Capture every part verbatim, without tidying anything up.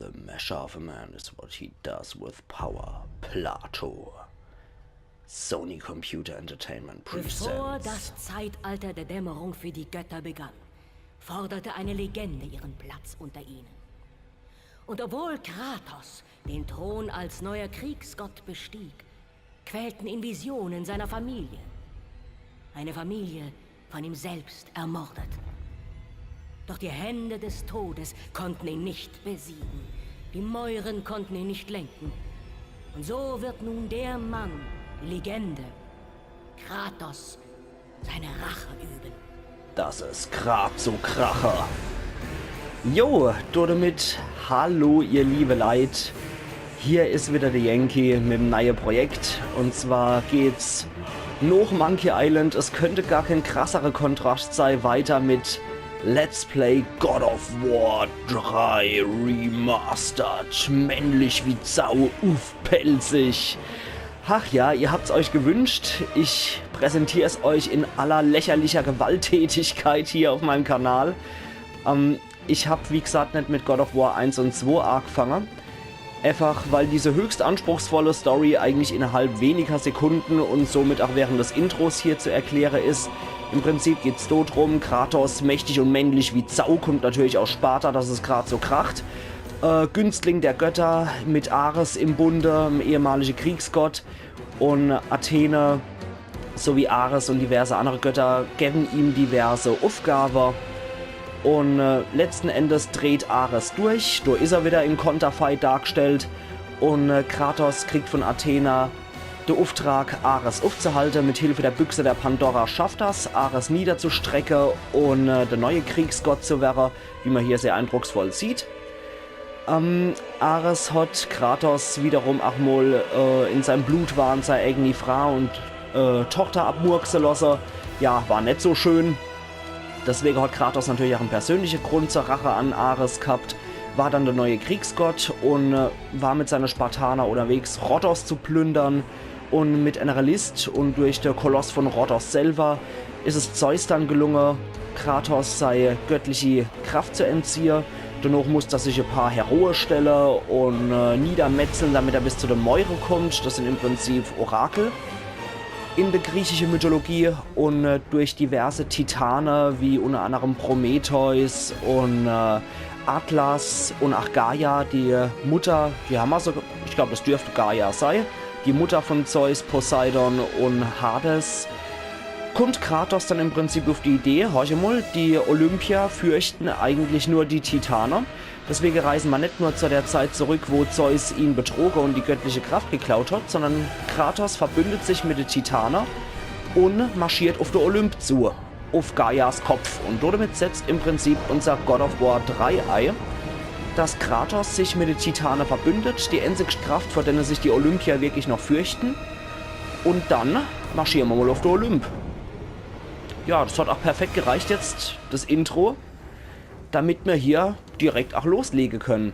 A measure of a man is what he does with power. Plato. Sony Computer Entertainment presents. Bevor das Zeitalter der Dämmerung für die Götter begann, forderte eine Legende ihren Platz unter ihnen. Und obwohl Kratos den Thron als neuer Kriegsgott bestieg, quälten ihn Visionen seiner Familie. Eine Familie, von ihm selbst ermordet. Doch die Hände des Todes konnten ihn nicht besiegen. Die Mäuren konnten ihn nicht lenken. Und so wird nun der Mann, die Legende, Kratos, seine Rache üben. Das is grad so Kracher. Jo, damit hallo ihr liebe Leit. Hier is wieder de Yankee mit em neie Projekt. Und zwar geht's noch Monkey Island. Es könnte gar kein krassere Kontrast sei, weiter mit Let's Play God of War drei Remastered. Männlich wie Sau, uff Pälzisch. Ach ja, ihr habt's euch gewünscht. Ich präsentier's euch in aller lächerlicher Gewalttätigkeit hier auf meinem Kanal. Ähm, ich hab, wie gesagt, net mit God of War eins und zwei angefangen. Einfach, weil diese höchst anspruchsvolle Story eigentlich innerhalb weniger Sekunden und somit auch während des Intros hier zu erklären ist. Im Prinzip geht's do drum, Kratos, mächtig und männlich wie Sau, kommt natürlich aus Sparta, dass es grad so kracht. Äh, Günstling der Götter, mit Ares im Bunde, em ehemalige Kriegsgott, und Athene sowie Ares und diverse andere Götter geben ihm diverse Aufgabe. Und äh, letzten Endes dreht Ares durch. Do is er wieder in Konterfei dargestellt. Und äh, Kratos kriegt von Athena de Auftrag, Ares aufzuhalten. Mit Hilfe der Büchse der Pandora schafft das, Ares niederzustrecken und äh, der neue Kriegsgott zu werden, wie man hier sehr eindrucksvoll sieht. Ähm, Ares hat Kratos wiederum auch mal äh, in seinem Blutwahn sei eigene Frau und äh, Tochter abmurkse lassen. Ja, war net so schön. Deswegen hat Kratos natürlich auch einen persönlichen Grund zur Rache an Ares gehabt, war dann der neue Kriegsgott und äh, war mit seinen Spartaner unterwegs, Rhodos zu plündern. Und mit einer List und durch der Koloss von Rhodos selber ist es Zeus dann gelungen, Kratos sei göttliche Kraft zu entziehen. Danach musste er sich ein paar Heroe stellen und äh, niedermetzeln, damit er bis zu den Moiren kommt. Das sind im Prinzip Orakel in der griechischen Mythologie. Und äh, durch diverse Titane, wie unter anderem Prometheus und äh, Atlas und auch Gaia, die Mutter, die haben wir so, ich glaube, das dürfte Gaia sein, die Mutter von Zeus, Poseidon und Hades, kommt Kratos dann im Prinzip auf die Idee, horch mal, die Olympier fürchten eigentlich nur die Titane. Deswegen reisen wir nicht nur zu der Zeit zurück, wo Zeus ihn betrogen und die göttliche Kraft geklaut hat, sondern Kratos verbündet sich mit den Titanen und marschiert auf den Olymp zu, auf Gaias Kopf. Und damit setzt im Prinzip unser God of War drei ein, dass Kratos sich mit den Titanen verbündet, die einzigste Kraft, vor denen sich die Olympier wirklich noch fürchten. Und dann marschieren wir mal auf den Olymp. Ja, das hat auch perfekt gereicht jetzt, das Intro, damit wir hier direkt auch loslegen können.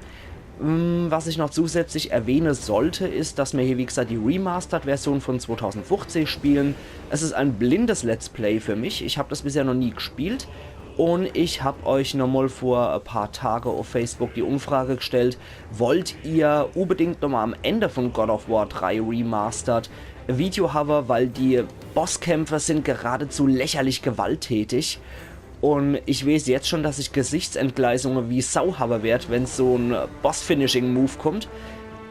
Mm, was ich noch zusätzlich erwähnen sollte, ist, dass wir hier, wie gesagt, die Remastered-Version von zweitausendfünfzehn spielen. Es ist ein blindes Let's Play für mich. Ich habe das bisher noch nie gespielt. Und ich habe euch nochmal vor ein paar Tagen auf Facebook die Umfrage gestellt, wollt ihr unbedingt nochmal am Ende von God of War drei Remastered ein Video haben, weil die Bosskämpfe sind geradezu lächerlich gewalttätig. Und ich weiß jetzt schon, dass ich Gesichtsentgleisungen wie Sau haben werd, wenn so ein Boss-Finishing-Move kommt.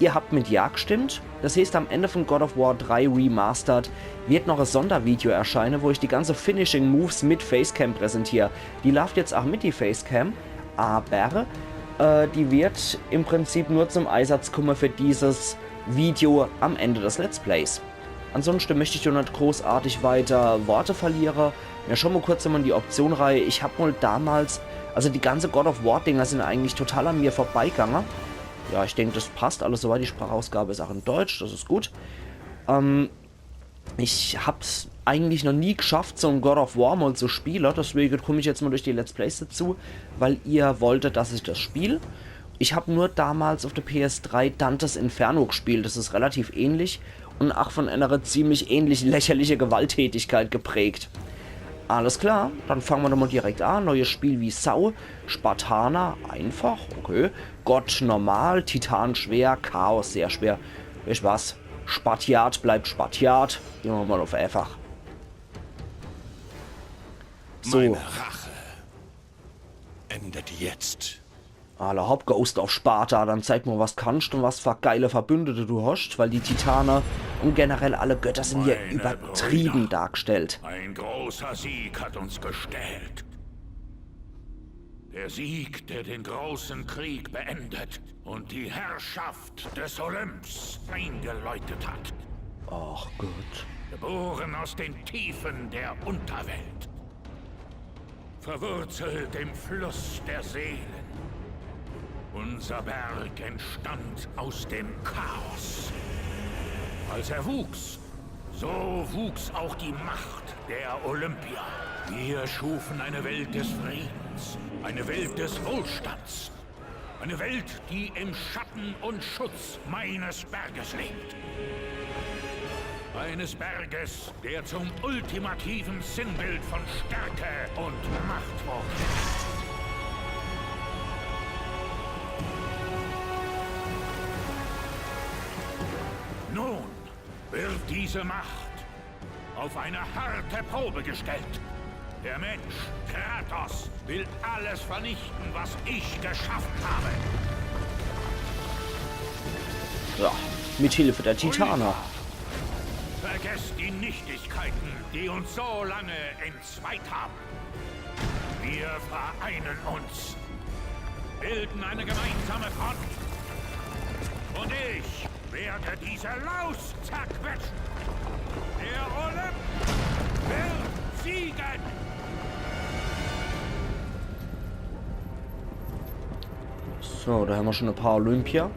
Ihr habt mit Ja gestimmt. Das heißt, am Ende von God of War drei Remastered wird noch ein Sondervideo erscheinen, wo ich die ganze Finishing Moves mit Facecam präsentiere. Die läuft jetzt auch mit die Facecam, aber äh, die wird im Prinzip nur zum Einsatz kommen für dieses Video am Ende des Let's Plays. Ansonsten möchte ich doch nicht großartig weiter Worte verlieren. Ja, schauen wir kurz mal in die Option rein. Ich habe mal damals, also die ganze God of War Dinger sind eigentlich total an mir vorbeigegangen. Ja, ich denke, das passt alles soweit. Die Sprachausgabe ist auch in Deutsch, das ist gut. Ähm, ich habe es eigentlich noch nie geschafft, so ein God of War mal zu spielen. Deswegen komme ich jetzt mal durch die Let's Plays dazu, weil ihr wolltet, dass ich das spiele. Ich habe nur damals auf der P S drei Dante's Inferno gespielt. Das ist relativ ähnlich und auch von einer ziemlich ähnlich lächerlichen Gewalttätigkeit geprägt. Alles klar, dann fange mer doch mol direkt an. Neues Spiel wie Sau. Spartaner, einfach, okay. Gott, normal. Titan, schwer. Chaos, sehr schwer. Weescht was? Spartiat bleibt Spartiat. Gehn mer mol uff einfach. So. Meine Rache endet jetzt. Alla hopp, Ghost of Sparta, dann zeig mol, was kannst un was für geile Verbündete du hoscht, weil die Titane un generell alle Götter sin hier Meine übertriebe Brüder. Dargestellt. Ein großer Sieg hat uns gestählt. Der Sieg, der den großen Krieg beendet und die Herrschaft des Olymps eingeläutet hat. Ach Gott. Geboren aus den Tiefen der Unterwelt. Verwurzelt im Fluss der Seelen. Unser Berg entstand aus dem Chaos. Als er wuchs, so wuchs auch die Macht der Olympier. Wir schufen eine Welt des Friedens, eine Welt des Wohlstands. Eine Welt, die im Schatten und Schutz meines Berges lebt. Eines Berges, der zum ultimativen Sinnbild von Stärke und Macht wurde. Nun wird diese Macht auf eine harte Probe gestellt. Der Mensch, Kratos, will alles vernichten, was ich geschaffen habe. Ja, mit Hilfe der Titane. Vergesst die Nichtigkeiten, die uns so lange entzweit haben. Wir vereinen uns, bilden eine gemeinsame Front. Und ich werde diese Laus zerquetschen. Der Olymp wird siegen. So, do hämmer schun e paar Olympier.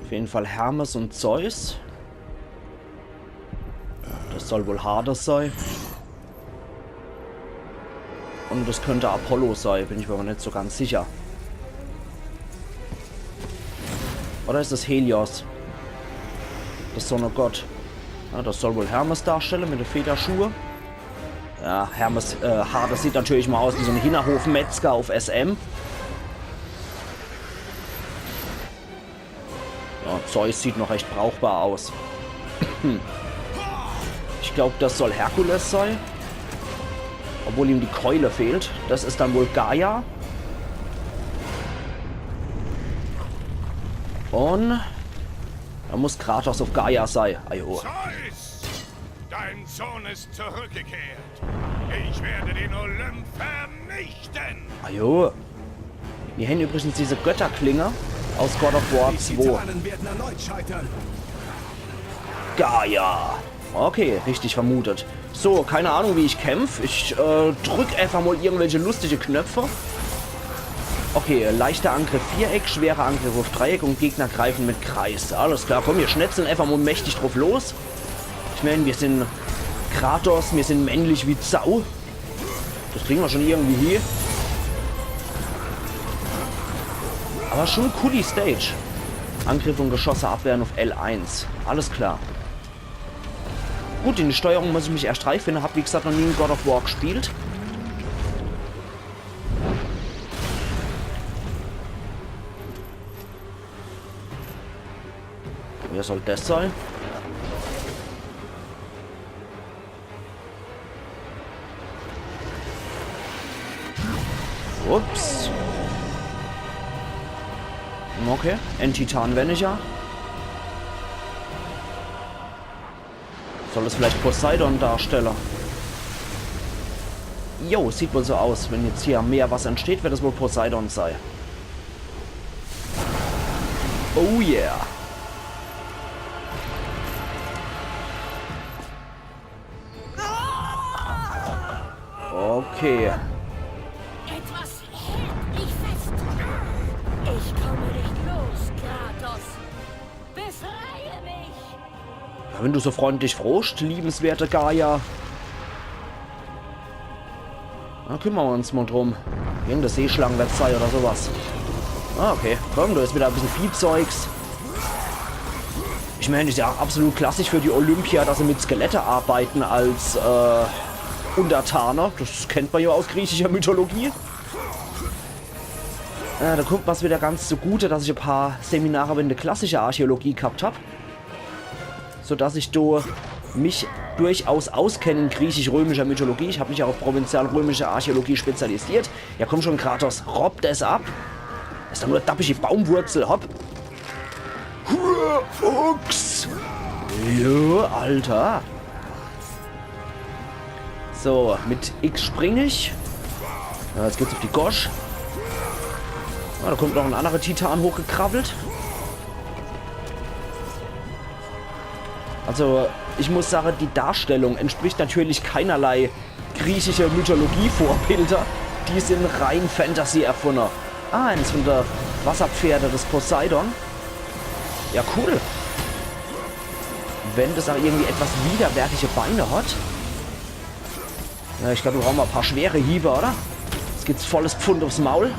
Uff jeden Fall Hermes un Zeus. Des soll wohl Hades sei. Un des könnt Apollo sei, bin ich mer awwer net so ganz sicher. Oder is es Helios? De Sonnegott. Ja, des soll wohl Hermes darstelle mit de Federschuhe. Ja, Hermes, äh, Hades sieht natürlich mol aus wie so en Hinnerhofmetzger uff S M. Ja, Zeus sieht noch recht brauchbar aus. Ich glaab, des soll Herkules sei. Obwohl ihm die Keule fehlt. Des is dann wohl Gaia. Un do muss Kratos uff Gaia sei. Ajo. Zeus! Dein Sohn ist zurückgekehrt. Ich werde den Olymp vernichten. Ajo. Mir hän übrigens diese Götterklinge aus God of War zwei. Die Titanen werden erneut scheitern. Gaia. Okay, richtig vermutet. So, keine Ahnung, wie ich kämpf. Ich, äh, drück einfach mol irgendwelche lustige Knöpfe. Okay, leichter Angriff Viereck, schwerer Angriff uff Dreieck un Gegner greifen mit Kreis. Alles klar, komm, mir schnetzeln einfach mol mächtig druff los. Ich mein, mir sin Kratos, mir sin männlich wie Sau. Des kriege mer schun irgendwie hie. Awwer schun cool die Stage. Angriff un Geschosse abwehren uff L eins. Alles klar. Gut, in die Steuerung muss ich mich erscht reinfinne. Hab, wie gesagt, noch nie en God of War gespielt. Wer soll des sei? Ups. Okay, en Titan weniger. Soll des vielleicht Poseidon darstelle? Jo, sieht wohl so aus. Wenn jetzt hier im Meer was entsteht, werd des wohl Poseidon sei. Oh yeah. Okay. Etwas hält mich fest. Ich komme nicht los, Kratos. Befreie mich! Ja, wenn du so freundlich froosch, liebenswerte Gaia. Na, kümmere mer uns mol drum. Irgend e Seeschlang werd's sei oder so was. Ah, okay. Komm, do is widder e bissel Viehzeugs. Ich Ich mein, is ja absolut klassisch für die Olympier, dass se mit Skelette arbeite als, äh, Untertane. Das kennt ma ja aus griechischer Mythologie. Äh, do kummt mer's wieder ganz zugute, dass ich e paar Seminare in de klassischer Archäologie gehabt hab. Sodass ich do mich durchaus auskenn in griechisch-römischer Mythologie. Ich hab mich ja auf provinzialrömische Archäologie spezialisiert. Ja, komm schon, Kratos, robb des ab. Is doch nur e dappischi Baumwurzel, hopp. Ups. Ja, Alter. So, mit X spring ich. Ja, jetzt geht's auf die Gosch. Ah, do kummt noch en annerer Titan hochgekrabbelt. Also, ich muss sage, die Darstellung entspricht natürlich keinerlei griechische Mythologie-Vorbilder. Die sin rein Fantasy erfunne. Ah, eins von de Wasserpferde, das Poseidon. Ja, cool. Wenn das auch irgendwie etwas widerwärtige Beine hat. Ja, ich glaub, mir brauche e paar schwere Hiebe, oder? Jetzt gibt's volles Pfund aufs Maul.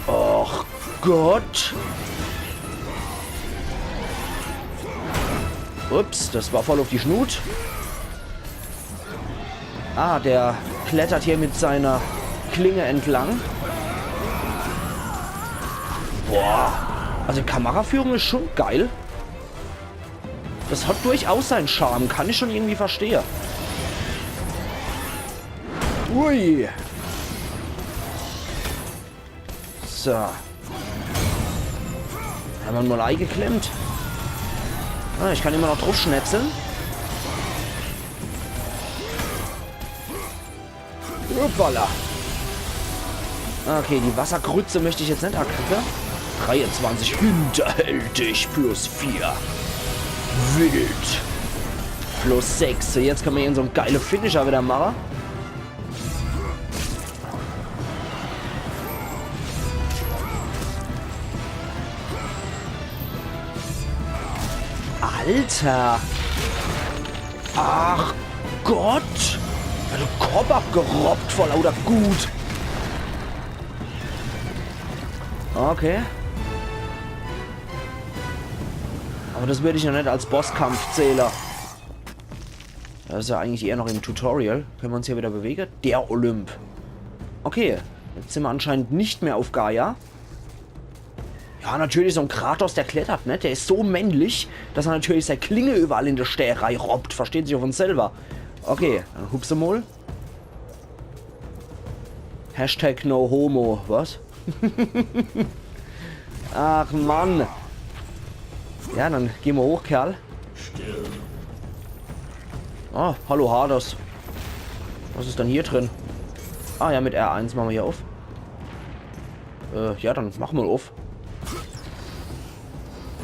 Och Gott. Ups, das war voll auf die Schnut. Ah, der klettert hier mit seiner Klinge entlang. Boah. Also die Kameraführung is schon geil. Das hat durchaus seinen Charme, kann ich schon irgendwie verstehe. Ui. So. Hämmer mol eigeklemmt. Ah, ich kann immer noch druffschnetzeln. Hoppala. Okay, die Wassergrütze möcht ich jetzt net ankriege. Dreiundzwanzig hinterhältig plus vier. Wild. Plus sechs. So, jetzt kenne mer hier so en geile Finisher wieder mache. Alter! Ach Gott! Hat de Kopp abgerobbt vor lauter Gut! Okay. Aber das würd ich noch net als Bosskampf zähle. Das is ja eigentlich eher noch im Tutorial. Kenne mer uns hier wieder bewege? Der Olymp. Okay, jetzt sin mer anscheinend net mehr auf Gaia. Ja, natürlich, so en Kratos, der klettert, ne? Der is so männlich, dass er natürlich sei Klinge überall in de Stää reirobbt. Versteht sich von selber. Okay, dann hupse mol. Hashtag no homo, was? Ach Mann. Ja, dann geh mer hoch, Kerl. Oh, hallo Hades. Was is dann hier drin? Ah ja, mit R eins mache mer hier auf. Äh, ja, dann mach mol auf.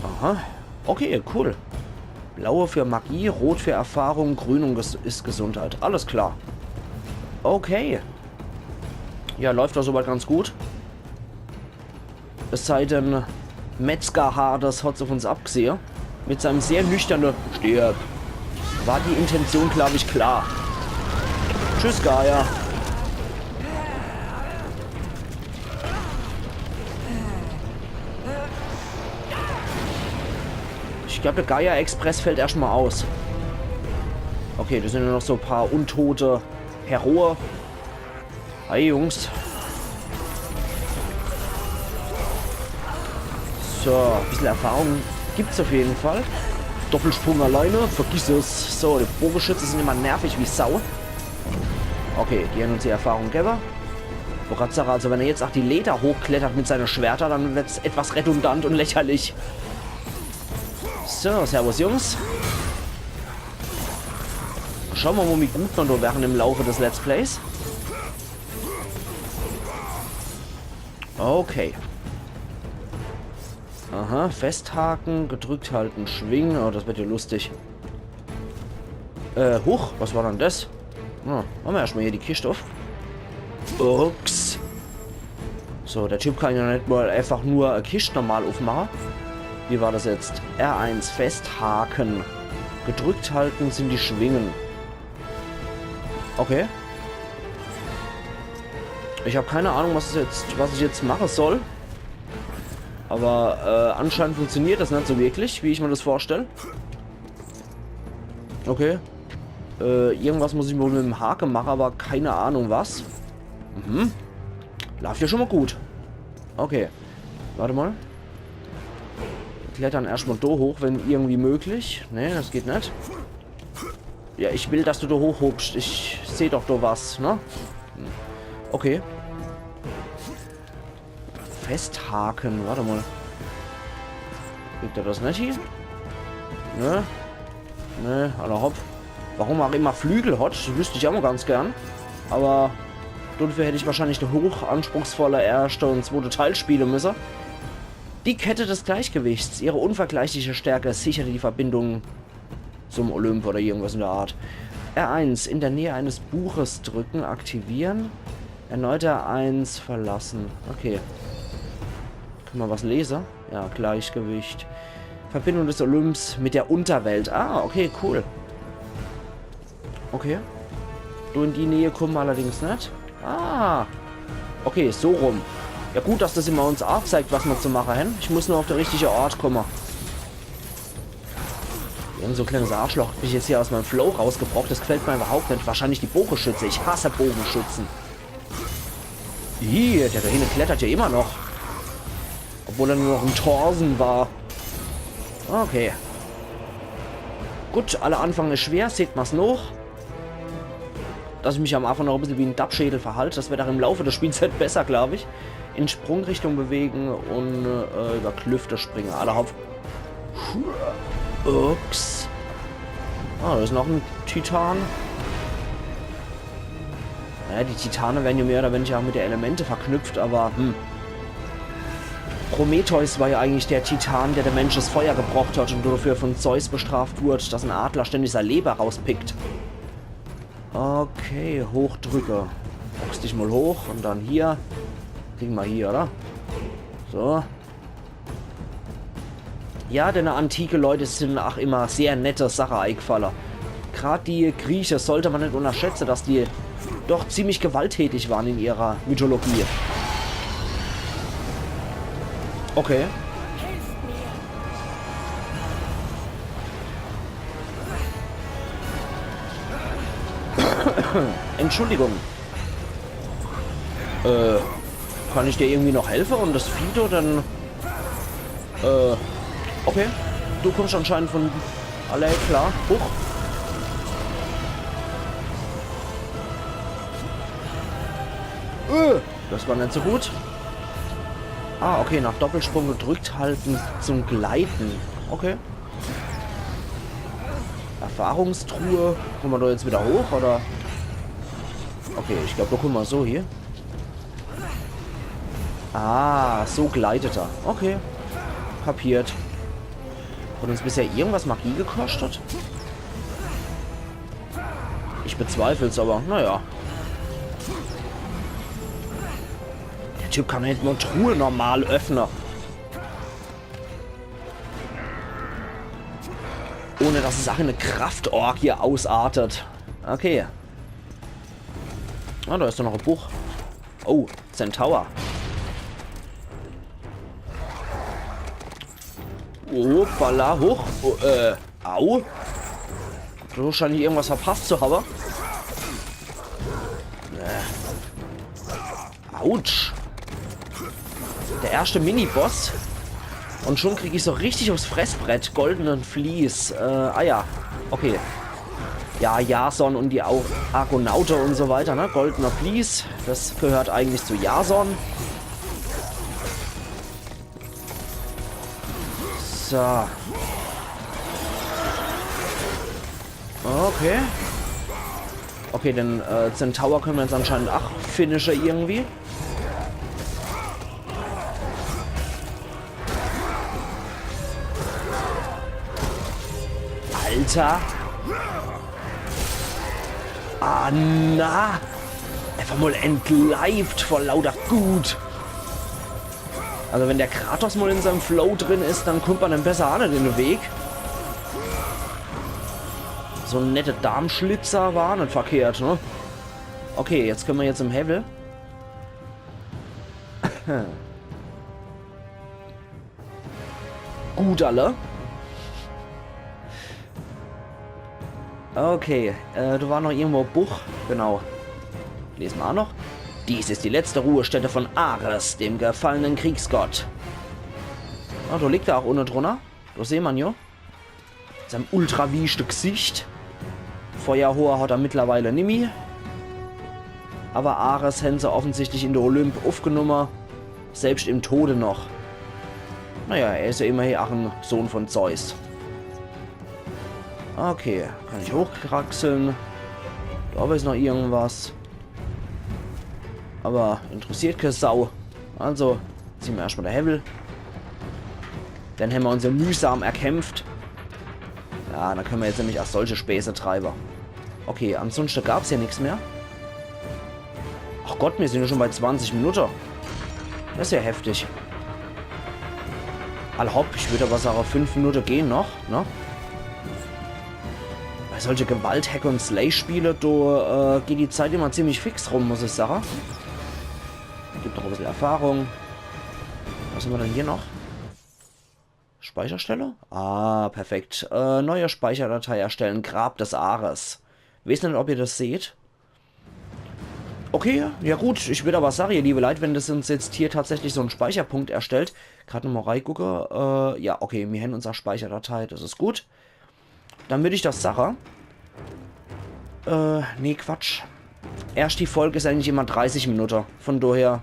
Aha. Okay, cool. Blaue für Magie, rot für Erfahrung, grün und ges is Gesundheit. Alles klar. Okay. Ja, läuft doch soweit ganz gut. Es sei denn, Metzger Hades hat's auf uns abgesehe. Mit seinem sehr nüchterne „Stirb“ war die Intention, glaub ich, klar. Tschüss, Gaia. Ich glaub, der Gaia Express fällt erscht mal aus. Okay, das sin nur noch so paar untote Heroe. Hi, Jungs. So, e bissel Erfahrung gibt's auf jeden Fall. Doppelsprung alleine, vergiss es. So, die Bogeschütze sin immer nervig wie Sau. Okay, die hän uns die Erfahrung gewwe. Wollt grad sage, also wenn er jetzt auch die Leiter hochklettert mit seine Schwerter, dann wird's etwas redundant und lächerlich. So, servus, Jungs. Schaue mer mal, wie gut mer do werre im Laufe des Let's Plays. Okay. Aha, festhaken, gedrückt halten, schwingen. Oh, das wird ja lustig. Äh, huch, was war dann das? Na, mache mer erscht mal hier die Kischt auf. Ups. So, der Typ kann ja net mal einfach nur e Kischt normal aufmache. Wie war das jetzt? R eins festhaken. Gedrückt halten sin die Schwingen. Okay. Ich hab keine Ahnung, was es jetzt, was ich jetzt mache soll. Aber äh, anscheinend funktioniert das net so wirklich, wie ich mir das vorstell. Okay. Äh, irgendwas muss ich wohl mit dem Hake mache, aber keine Ahnung was. Mhm. Läuft ja schon mal gut. Okay. Warte mal. Klettern erstmal do hoch, wenn irgendwie möglich. Nee, das geht net. Ja, ich will, dass du do hochhupst. Ich seh doch do was, ne? Hm. Okay. Festhaken, warte mal. Kriegt er das net hin? Ne? Ne, alla hopp. Warum auch immer Flügel hat, das wüsst ich auch mal ganz gern. Aber dafür hätt ich wahrscheinlich de hochanspruchsvolle erschte und zwote Teil spiele müsse. Die Kette des Gleichgewichts. Ihre unvergleichliche Stärke sichert die Verbindung zum Olymp oder irgendwas in der Art. R eins, in der Nähe eines Buches drücken, aktivieren. Erneut R eins verlassen. Okay. Kann man was lese? Ja, Gleichgewicht. Verbindung des Olymps mit der Unterwelt. Ah, okay, cool. Okay. Du, in die Nähe kommen wir allerdings net. Ah. Okay, so rum. Ja gut, dass das immer uns aufzeigt, was wir zu machen haben. Ich muss nur auf den richtigen Ort kommen. Irgend so ein kleines Arschloch hat mich jetzt hier aus meinem Flow rausgebracht. Das gefällt mir überhaupt nicht. Wahrscheinlich die Bogenschütze. Ich hasse Bogenschützen. Ih, der da hinten klettert ja immer noch. Obwohl er nur noch ein Torsen war. Okay. Gut, aller Anfang ist schwer, seht ma's noch. Dass ich mich am Anfang noch ein bisschen wie ein Dappschädel verhalte, das wird auch im Laufe des Spiels halt besser, glaube ich. In Sprungrichtung bewegen und äh, über Klüfte springen. Alla hopp. Ups. Ah, da ist noch ein Titan. Naja, die Titane werden ja mehr oder weniger auch mit der Elemente verknüpft, aber hm. Prometheus war ja eigentlich der Titan, der dem Mensch das Feuer gebracht hat und dafür von Zeus bestraft wurde, dass ein Adler ständig seine Leber rauspickt. Okay, hochdrücke. Box dich mal hoch und dann hier. Kriegen wir hier, oder? So. Ja, denn antike Leute sind auch immer sehr nette Sachen eingefallen. Gerade die Griechen sollte man nicht unterschätzen, dass die doch ziemlich gewalttätig waren in ihrer Mythologie. Okay. Entschuldigung. Äh, kann ich dir irgendwie noch helfen? Und das Fido dann... Äh, okay. Du kommst anscheinend von... Alle klar. Huch. Äh, das war nicht so gut. Ah, okay. Nach Doppelsprung gedrückt halten zum Gleiten. Okay. Erfahrungstruhe. Kommen wir da jetzt wieder hoch, oder? Okay, ich glaube, da kommen wir so hier. Ah, so gleitet er. Okay. Kapiert. Hat uns bisher irgendwas Magie gekostet? Ich bezweifle es, aber naja. Der Typ kann nicht mal Truhe normal öffnen. Ohne dass es auch in eine Kraftorgie ausartet. Okay. Ah, da ist doch noch ein Buch. Oh, Centaur. Hoppala, hoch. Oh, äh, au. Du wahrscheinlich irgendwas verpasst zu haben. Autsch. Der erste Miniboss. Und schon krieg ich so richtig aufs Fressbrett. Goldenen Vlies. Äh, ah ja. Okay. Ja, Jason und die Au- Argonaute und so weiter, ne? Goldener Vlies. Das gehört eigentlich zu Jason. So. Okay. Okay, den äh, Centaur können wir jetzt anscheinend auch finishen irgendwie. Alter. Ah, na. Einfach mal entleibt vor lauter Gut. Also wenn der Kratos mal in seinem Flow drin ist, dann kommt man dem besser auch nicht in den Weg. So ein netter Darmschlitzer war nicht verkehrt, ne? Okay, jetzt können wir jetzt im Hevel. Hm. Gut, alle. Okay, äh, do war noch irgendwo e Buch. Genau. Lese mer aa noch. Dies ist die letzte Ruhestätte von Ares, dem gefallenen Kriegsgott. Ah, do liegt er aa unne drunner. Do sehn mer jo. Mit seinem ultra wieschte Gsicht. Feuerhoor hat er mittlerweile nimmi. Awwer Ares hän se offensichtlich in de Olymp uffgenumme. Selbst im Tode noch. Naja, er is jo immerhin aa en Sohn von Zeus. Okay, kann ich hochkraxle. Do owwe is noch irgendwas. Awwer interessiert kee Sau. Also, ziehe mer erscht mol de Hewwel. Den hämmer uns jo mühsam erkämpft. Ja, do kenne mer jetzt nämlich aa solche Späße treibe. Okay, ansunschte gab's jo nix mehr. Ach Gott, mir sin jo schun bei zwanzig Minutte. Des is jo heftig. Alla hopp, ich würd awwer sage, fünf Minutte gehn noch, ne? Bei solche Gewalt-Hack-and-Slay-Spiele, do, äh, geht die Zeit immer ziemlich fix rum, muss ich sage. Gibt noch e bissel Erfahrung. Was hämmer dann hier noch? Speicherstelle? Ah, perfekt. Äh, neue Speicherdatei erstellen. Grab des Ares. Weeß net, ob ihr des seht. Okay, ja gut. Ich würd awwer sage, ihr liewe Leit, wenn des uns jetzt hier tatsächlich so en Speicherpunkt erstellt. Grad nochmol reigucke. Äh, ja, okay, mir hän unser Speicherdatei. Des is gut. Dann würd ich doch sage, äh, nee, Quatsch. Erscht die Folg is eigentlich immer dreißig Minutte. Von doher,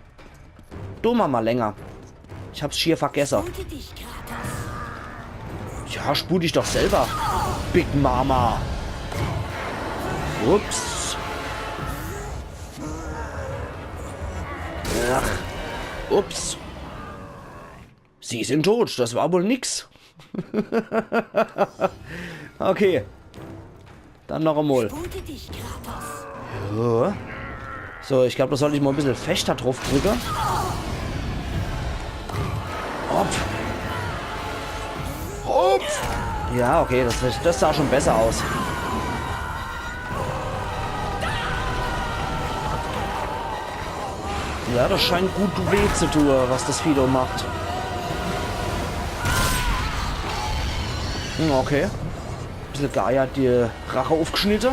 do mache mer länger. Ich hab's schier vergesse. Hüte dich, Kratos. Ja, sput dich doch selber, Big Mama. Ups. Ach, ups. Sie sin tot, des war wohl nix. Okay. Dann noch emol. Hüte dich, Kratos. Ja. So, ich glaab, do sollt ich mol e bissel feschter druff dricke. Hopp. Hopp. Ja, okay, des, des sah schun besser aus. Ja, des scheint gut weh zu tue, was des Vieh do macht. Hm, okay. Bissel Gaia die Rache uffgeschnitte.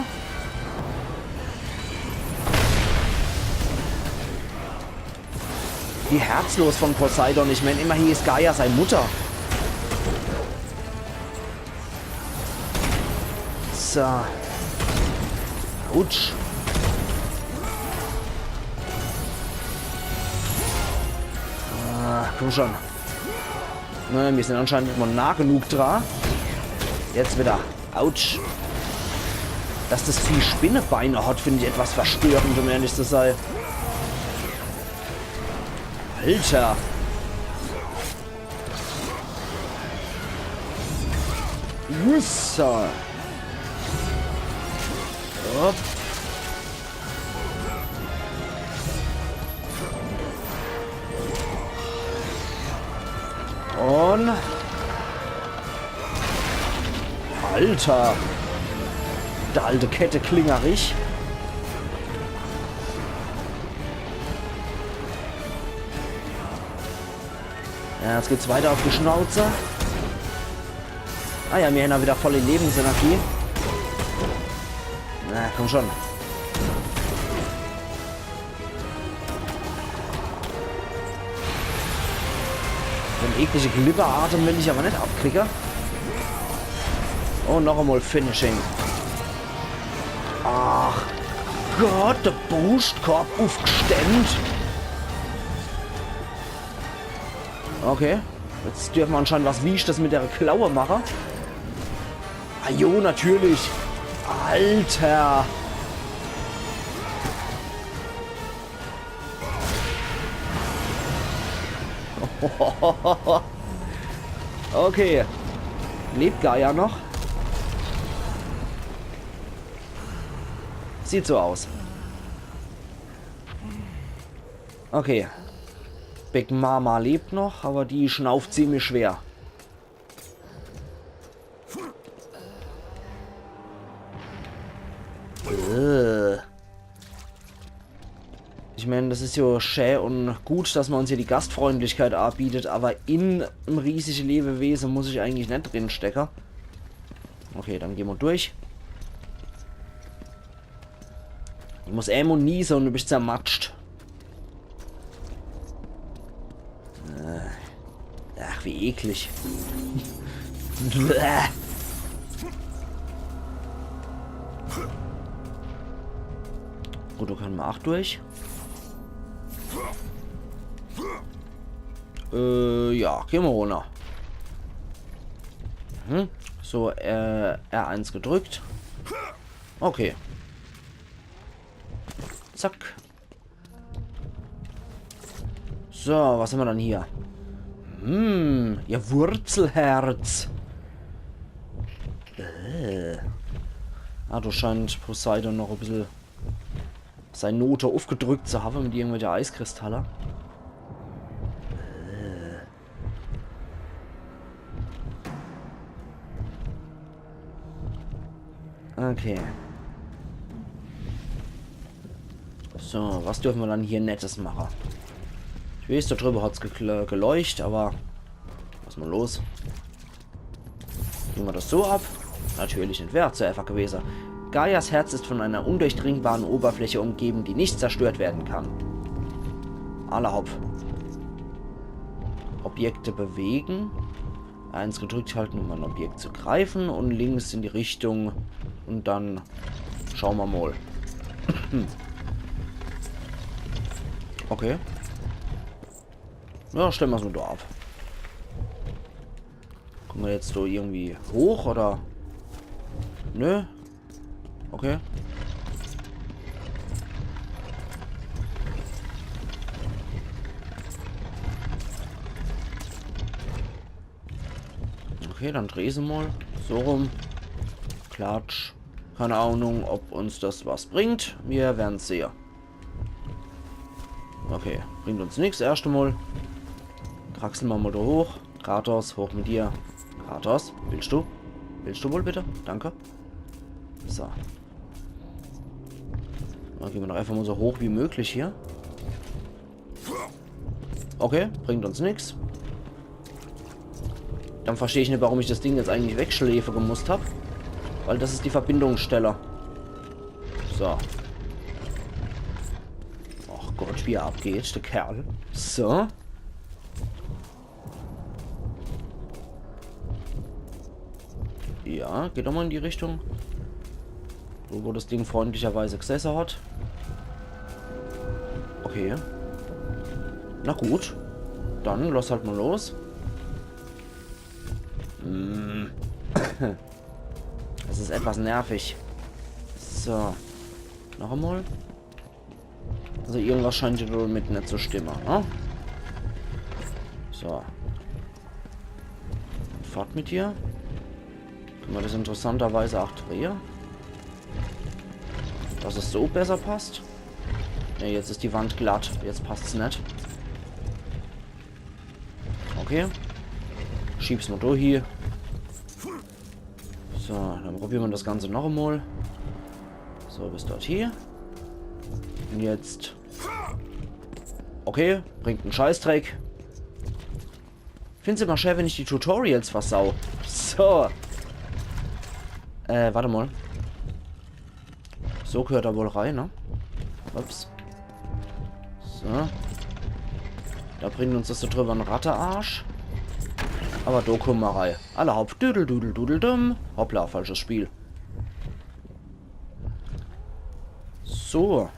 Wie herzlos von Poseidon. Ich mään, immerhin is Gaia sei Mutter. So. Autsch. Ah, komm schun. Na, mir sin anscheinend net mol nah genug dra. Jetzt widder. Autsch. Dass des Vieh Spinnebeine hat, find ich etwas verstörend, um ehrlich zu sei. Alter. Ussa. Hopp. Un... Alter! De alte Ketteklingerich. Ja, jetzt geht's weiter uff die Schnauze. Ah ja, mir hän aa widder volle Lebensenergie. Na, komm schun. Den eklige Glibberatem will ich awwer net abkriege. Un noch emol Finishing. Ach Gott, de Bruschtkorb uffgestemmt. Okay. Jetzt dürfe mer anscheinend was Wichtiges mit de Klaue mache. Ah jo, natürlich. Alter. Okay. Lebt Gaia noch? Sieht so aus. Okay. Big Mama lebt noch, awwer die schnauft ziemlich schwer. Äh. Ich mein, das is jo schä un gut, dass ma uns hier die Gastfreundlichkeit abietet, awwer in em riesige Lebewese muss ich eigentlich net drinstecke. Okay, dann gehn ma durch. Ich muss emol niese un du bisch zermatscht. Äh. Ach, wie eklig. Bäh. Gut, do kenne ma ach durch. Äh, ja, gehn ma runner. Mhm. So, äh, R eins gedrückt. Okay. Zack. So, was hammer dann hier? Hm, ja, Wurzelherz. Äh. Ah, do scheint Poseidon noch e bissel sei Note uffgedrückt zu hawwe mit irgendwelche Eiskristalle. Äh. Okay. So, was dürfe ma dann hier Nettes mache? Ich weeß, do drüwwe hat's gekl-, geleucht, awwer was ma los? Kriege ma das so ab? Natürlich net, wär zu einfach gewese. Gaias Herz ist von einer undurchdringbaren Oberfläche umgeben, die nicht zerstört werden kann. Alla hopp. Objekte bewegen. Eins gedrückt halten, um ein Objekt zu greifen. Und links in die Richtung. Und dann schaue ma mol. Okay. Ja, stelle ma's nur do ab. Komme ma jetzt so irgendwie hoch, oder? Nö. Okay. Okay, dann dreh se mol. So rum. Klatsch. Keine Ahnung, ob uns das was bringt. Mir werden's sehe. Okay, bringt uns nix. Erscht mol. Kraxle ma mol do hoch. Kratos, hoch mit dir. Kratos, willst du? Willst du wohl bitte? Danke. So. Dann gehn ma doch einfach mol so hoch wie möglich hier. Okay, bringt uns nix. Dann versteh ich net, warum ich das Ding jetzt eigentlich wegschleefe gemusst hab. Weil das is die Verbindungsstelle. So. Ach Gott, wie er abgeht, der Kerl. So. Ja, geht doch mol in die Richtung. So, wo das Ding freundlicherweise gesesse hat. Okay. Na gut. Dann lass halt mol los. Mm. Das is etwas nervig. So. Noch emol. Also irgendwas scheint hier wohl mit net zu stimme, ne? So. Fort mit dir. Kenne ma das interessanterweise ach drehe? Dass es so besser passt? Ne, jetzt is die Wand glatt. Jetzt passt's net. Okay. Schieb's mol durch hier. So, dann probiere ma das Ganze noch emol. So, bis dort hier. Und jetzt. Okay, bringt en Scheißdreck. Find's immer schä, wenn ich die Tutorials versau. So. Äh, wart mol. So gehört er wohl rein, ne? Ups. So. Do bringt uns das do driwwe en Rattearsch. Awwer do kumme ma rei. Alla hopp. Dudel, dudel, dudel, dumm. Hoppla, falsches Spiel. So.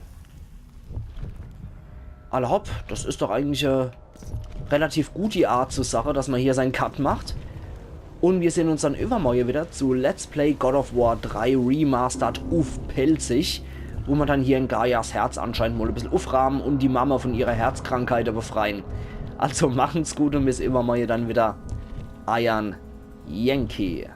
Alla hopp, das is doch eigentlich, äh, relativ gut die Art zur Sache, dass ma hier sein Cut macht. Und mir sehn uns dann iwwermorje wieder zu Let's Play God of War drei Remastered uff Pälzisch, wo ma dann hier in Gaias Herz anscheinend mol e bissel uffraame und die Mama von ihrer Herzkrankheit befreie. Also machen's gut und bis iwwermorje dann wieder. Eiern Yankee.